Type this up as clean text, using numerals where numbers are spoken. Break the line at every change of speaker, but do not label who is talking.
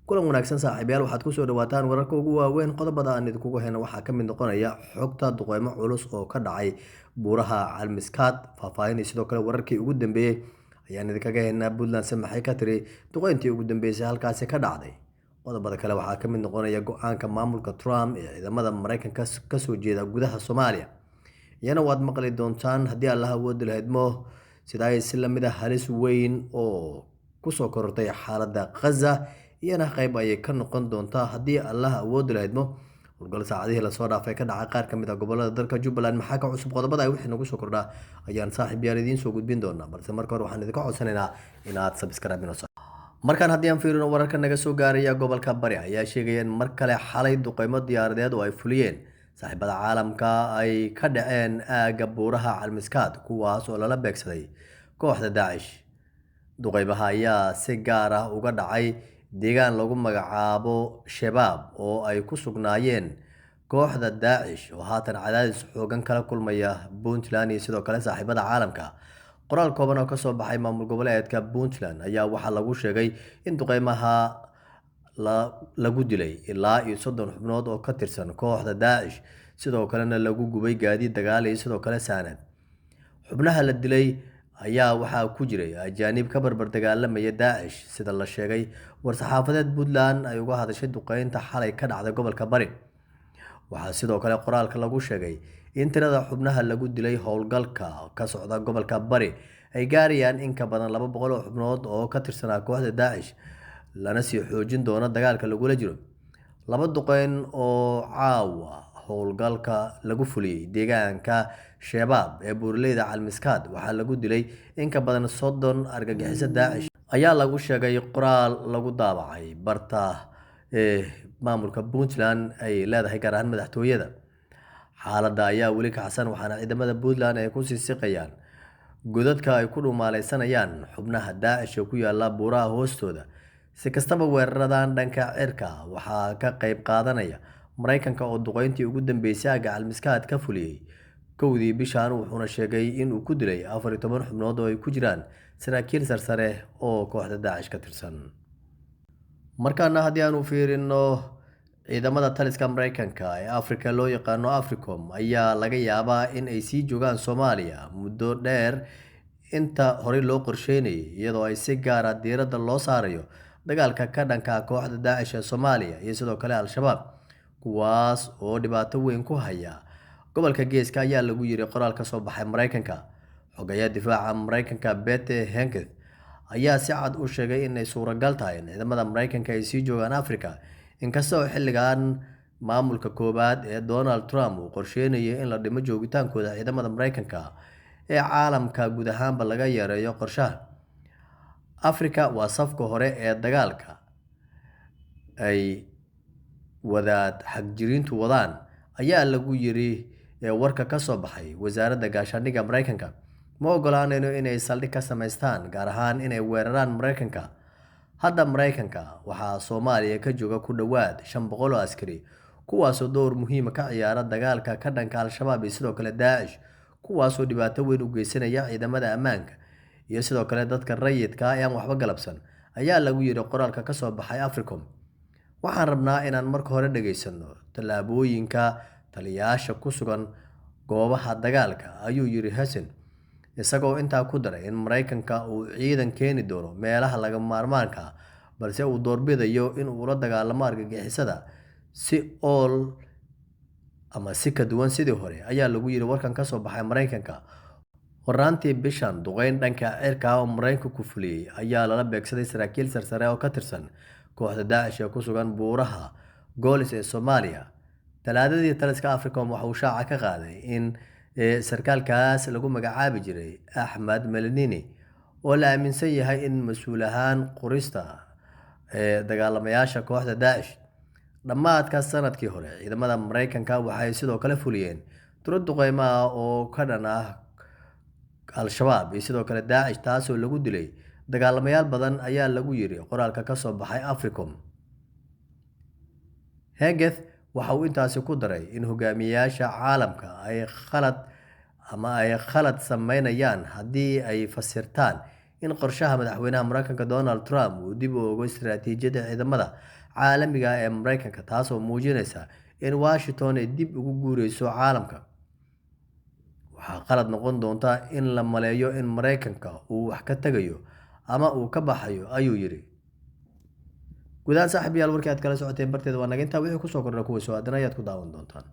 Kulan wanaagsan saaxiibayaal, waxaad kusoo dhawaataan wararka ugu waaweyn. Qodobada aan idinkugu hayno waxaa ka mid noqonaya xogta duqeymo culus oo ka dhacay buuraha Calmiskaad, faahfaahin iyo sidoo kale wararkii ugu dambeeyey ayaan idinkaga haynaa. Puntland se maxay ka tiri duqeyntii ugu dambeysay halkaasi ka dhacday? Qodobada kale waxaa ka mid noqonaya go-aanka maamulka Trump ee ciidamada Mareykanka kasoo jeeda gudaha Soomaaliya, iyana waad maqli doontaan haddii Allah awoodi lahayd mo. Sida ay si lamid a halis weyn oo kusoo korortay xaaladda Khaza, iyana qeyb ayay ka noqon doontaa haddii Allah awoodi lahaydmo. Howlgal saacadihii lasoo dhaafay ka dhacay qaar ka mid ah gobolada dalka Jubbaland, maxaa ka cusub? Qodobada ay wixii nagu soo kordhaa ayaan saaxiib yaal idiin soo gudbin doonaa, balse marka hore waxaan idinka codsanaynaa inaad subscribe inoo. Markaan haddii aan fiirino wararka naga soo gaaraya gobolka Bari ayaa sheegaya in mar kale xalay duqeymo diyaaradeed oo ay fuliyeen saaxiibada caalamka ay ka dhaceen aagga buuraha Calmiskaad, kuwaas oo lala beegsaday kooxda Daacish. Duqeymaha ayaa si gaar ah uga dhacay deegaan lagu magacaabo Shabaab oo ay ku sugnaayeen kooxda Daacish oo haatan cadaadis xoogan kala kulmaya Puntland iyo sidoo kale saaxiibada caalamka. Qoraal kooban oo kasoo baxay maamul goboleedka Puntland ayaa waxaa lagu sheegay in duqeymaha lagu dilay ilaa iyo 30 xubnood oo ka tirsan kooxda Daacish, sidoo kalena lagu gubay gaadiid dagaal iyo sidoo kale saanad. Xubnaha la dilay ayaa waxaa ku jiray ajaaniib ka barbar dagaalamaya Daacish, sida la sheegay war-saxaafadeed Puntland ay uga hadashay duqeynta xalay ka dhacday gobolka Bari. Waxaa sidoo kale qoraalka lagu sheegay in tirada xubnaha lagu dilay howlgalka ka socda gobolka Bari ay gaarayaan in ka badan 200 oo xubnood oo ka tirsanaa kooxda Daacish, lana sii xoojin doono dagaalka lagula jiro. Laba duqeyn oo caawa howlgalka lagu fuliyey deegaanka Shabaab ee buuraleyda Calmiskaad waxaa lagu dilay in ka badan 30 argagixiso Daacish, ayaa lagu sheegay qoraal lagu daabacay barta ee maamulka Puntland ay leedahay, gaar ahaan madaxtooyada. Xaaladda ayaa weli kacsan, waxaana ciidamada Puntland ay kusii siqayaan godadka ay ku dhumaaleysanayaan xubnaha Daacish ee ku yaala buuraha hoostooda. Si kastaba, weeraradan dhanka cirka waxaa ka qeyb qaadanaya Mareykanka oo duqeyntii ugu dambeysay aagga Calmiskaad ka fuliyey 1dii bishan, wuxuuna sheegay in uu ku dilay 14 xubnood oo ay ku jiraan saraakiil sarsare oo kooxda Daacish ka tirsan. Markaana haddii aanu fiirino ciidamada taliska Mareykanka ee Africa loo yaqaano Africom ayaa laga yaabaa in ay sii joogaan Soomaaliya muddo dheer inta horey loo qorsheynayay, iyadoo ay si gaara diiradda loo saarayo dagaalka ka dhanka kooxda Daacish ee Soomaaliya iyo sidoo kale Al-Shabaab, kuwaas oo dhibaato weyn ku haya gobolka Geeska, ayaa lagu yiri qoraal ka soo baxay Mareykanka. Xogayaha difaaca Mareykanka Pete Hegseth ayaa si cad u sheegay inay suuragal tahay in ciidamada Mareykanka ay sii joogaan Africa, inkasta oo xilligan maamulka koowaad ee Donald Trump uu qorsheynayo in la dhimo joogitaankooda ciidamada Mareykanka ee caalamka guud ahaanba laga yareeyo qorshaha. Africa waa safka hore ee dagaalka ay wadaad xagjiriintu wadaan, ayaa lagu yiri warka ka soo baxay wasaaradda gaashaandhigga Mareykanka. Ma ogolaanayno inay saldhig ka samaystaan, gaar ahaan inay weeraraan Mareykanka. Hadda Mareykanka waxaa Soomaaliya ka jooga ku dhowaad 500 oo askari, kuwaasoo door muhiima ka ciyaara dagaalka ka dhanka Al-Shabaab iyo sidoo kale Daacish, kuwaasoo dhibaato weyn u geysanaya ciidamada ammaanka iyo sidoo kale dadka rayidka ah ee aan waxba galabsan, ayaa lagu yiri qoraalka ka soo baxay Africom. Waxaan rabnaa inaan marka hore dhageysano tallaabooyinka taliyayaasha ku sugan goobaha dagaalka, ayuu yiri Hegseth, isagoo intaa ku daray in Mareykanka uu ciidan keeni doono meelaha lagama maarmaanka ah, balse uu doorbidayo in uu la dagaalamo argagixisada si ool ama si ka duwan sidii hore, ayaa lagu yiri warkan ka soo baxay Mareykanka. Horaantii bishan, duqeyn dhanka cirka ah oo Mareykanku fuliyey ayaa lala beegsaday saraakiil sarsare oo ka tirsan kooxda Daacish ee ku sugan buuraha Golis ee Soomaaliya. Talaadadii, taliska Africom waxa uu shaaca ka qaaday in sarkaalkaas lagu magacaabi jiray Axmed Melenini, oo la aaminsan yahay in mas-uul ahaan qorista ee dagaalamayaasha kooxda Daacish. Dhammaadka sanadkii hore, ciidamada Mareykanka waxay sidoo kale fuliyeen tiro duqeymo ah oo ka dhan ah Al-Shabaab iyo sidoo kale Daacish, taasoo lagu dilay dagaalamayaal badan, ayaa lagu yiri qoraalka ka soo baxay Africom. Hegseth waxa uu intaasi ku daray in hogaamiyayaasha caalamka ay khalad ama ay khalad sameynayaan haddii ay fasirtaan in qorshaha madaxweynaha Mareykanka Donald Trump uu dib u eego istiraatiijiyadda ciidamada caalamiga ah ee Mareykanka, taasoo muujinaysa in Washington ay dib ugu guureyso caalamka. Waxaa qalad noqon doonta in la maleeyo in Mareykanka uu wax ka tagayo ama uu ka baxayo, ayuu yidhi. Gudahaan, saaxiibayaal, warkii aad kala socoteen barteeda waa naga intaa. Wixii kusoo kordha kuwa soo aadan ayaad ku daawan doontaan.